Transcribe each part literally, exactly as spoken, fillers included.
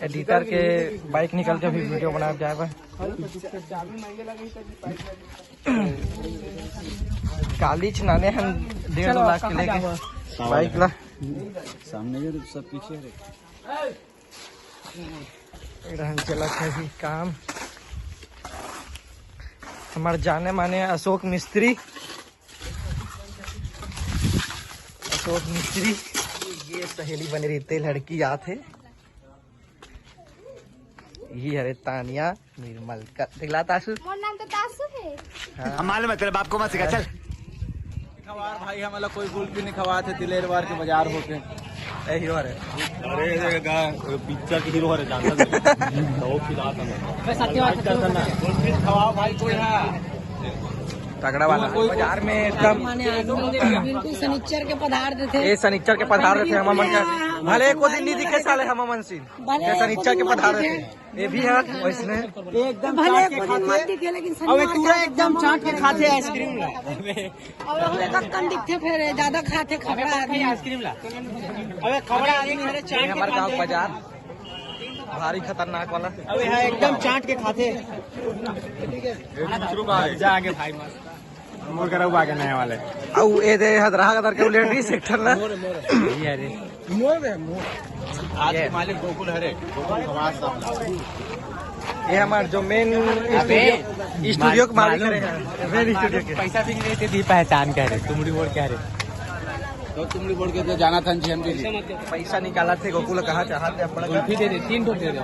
Editor के bike निकल के भी वीडियो बनाए जाए बर। कालीच नाने हम डेढ़ दो लाख के लेके बाइक ला। सामने ये सब पीछे रे। रहन चला था भी काम। हमार जाने माने अशोक मिस्त्री, अशोक मिस्त्री, ये सहेली बने रहिथे, लड़की आत हे। ये हरे तानिया निर्मल का दिखला तासु। मोर नाम तो तासु हे। हाँ। हम मालूम है, तेरे बाप को मत सिखा, चल। खवार भाई, हमला कोई गुल्फी नहीं खवात हे, दिलेर वार के बाजार होके। ए हीरो हरे। अरे, ये गा-, पिक्चर के हीरो हरे, जानता नहीं। तो वो खिला था मैं। मैं सत्य बात करता ना। गुल्फी खवाओ भाई, कोई ना। तगड़ा वाला। बाजार में एकदम माने आदमी बिल्कुल शनिचर के पधार देथे। ये शनिचर के पधार देथे, हम मन का। भले एको दिन नहीं दिखे साले हम मन सीन। भले ये शनिचर के पधार देथे। ये भी है वैसने। एकदम भले चाट के एको दिन खाते। मत दिखे, लेकिन अबे शनिवार तू का एकदम चाट के खाते आइसक्रीम ला। अब हम एक कन दिखथे, फिर ज्यादा खाथे खबड़ा आदमी। आइसक्रीम ला। अबे खबड़ा आदमी हरे चाट ये के हमारे गांव खाते। बाजार भारी खतरनाक वाला। अबे हाँ, एकदम चाट के खाते। जा आगे भाई, मस्त। मोर करा आगे नया वाले। अउ ए दे हदरा हदर के लेटरी सेक्टर ना। ये रे। आज के मालिक गोकुल हरे, गोकुल खवास साहब। ये हमार जो मेन अबे, स्टूडियो, स्टूडियो के मालिक मालूम। हरे, मेन स्टूडियो के। पैसा भी नहीं देते दी पहचान कह रहे, तुमड़ी बोल कह रहे। तो तुमड़ी बोल के तो जाना था जी हम भी। पैसा निकाला थे, गोकुल कहा चाहते अपना। कुल्फी दे दे, तीन ठो दे दे।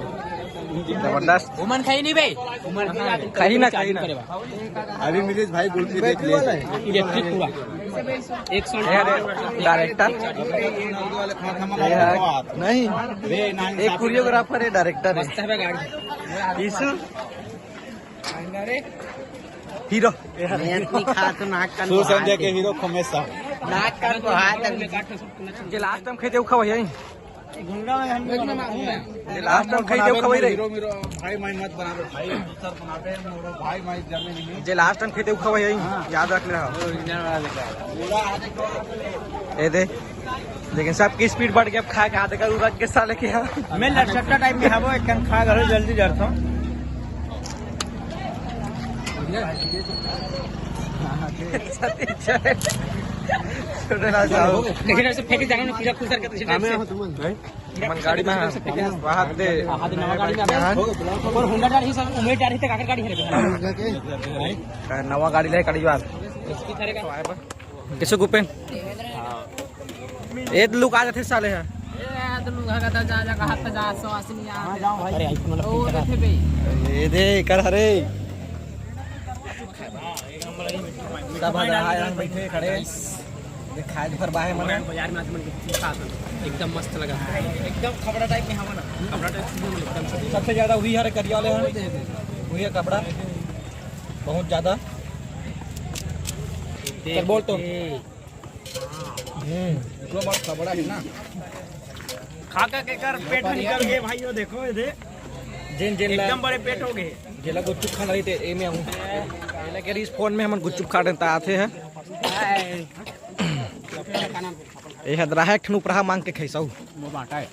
जबरदस्त। उमन खाई नहीं भाई, उमन खाई ना, खाई ना। अभी मिलिस भाई, गुलकी देख ले। इलेक्ट्रिक पूरा। एक सौ ये हरे डायरेक्टर। नहीं, एक कोरियोग्राफर है, डायरेक्टर है। मस्त है बे गाड़ी। यीशु। हीरो। मैं इतनी खा तो नाक कान तू को हाथ संजय के दे। हीरो खमेश साहब। नाक कान को हाथ दे। जे लास्ट टाइम खाई थे, वो खवाई है। जे लास्ट टाइम खाई थे, वो खवाई रही। हीरो मेरो भाई, मैं मत बना दो भाई, दूसर बनाते हैं, मेरो भाई, मैं जमीन नहीं। जे लास्ट टाइम खाई थे, वो खवाई है। हाँ। याद रख ले। हीरो ओरिजिनल वाला लेके आया। ये दे, लेकिन सबकी स्पीड बढ़ गई। अब खा के हाथ का उगत के साले के यहाँ। मैं लटचट्टा टाइप में हबो, एक कन खा घलो जल्दी जरता हूँ। छोटे लाल साहब। लेकिन ऐसे फेंके जाना ना, पूरा खुल करके तो हमें यहाँ तुम भाई। मन गाड़ी में है। वहाँ दे। हाँ, दे, नवा गाड़ी में आ गया। और होंडा गाड़ी ही सब, उमेश गाड़ी तक आकर गाड़ी है रे। नवा गाड़ी ले कड़ी बार। इसकी थारे का। कैसे गुपेन? ए लुका जाथे साले ह। ए तो लुका का जा, जा, हाथ जा, सो आसनी आ। अरे iPhone वाला ओ, देखे बे। ए दे, कर हरे। सब हदरा है, यहाँ बैठे खड़े। ये खाए भर बाहे मन। बाजार में आज मन के कुछ खा था। एकदम मस्त लगा। एकदम खबड़ा टाइप में हवा ना। खबड़ा टाइप से एकदम से। सबसे ज्यादा वही हरे करिया वाले हैं। वही है कपड़ा। बहुत ज्यादा। चल बोल तो। हम्म, इतना बड़ा खबड़ा है ना। खा खा के कर पेट निकल गए भाई, वो देखो ये दे। जिन जिन ला एकदम बड़े पेट हो गए। जेला गुपचुप खाना रहिथे, ए में आऊँ। जेला के इस फोन में हमन गुपचुप खा रहे ता आथे हैं। ए हदरा है, एक ठन उपरा मांग के खैसऊ। वो बाटा है।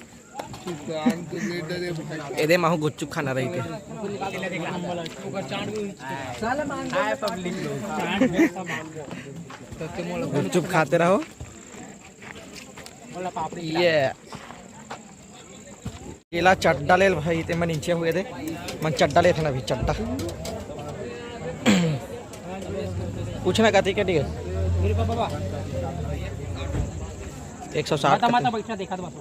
एदे माहू गुपचुप खाना रहिथे। गुपचुप खाते रहो। ये केला चड्डा ले भाई, ते मन नीचे हुए दे। मन चड्डा लेथे ना अभी, चड्डा। पूछना कहती क्या, ठीक है? एक सौ साठ माता, माता बैठा देखा तो बस।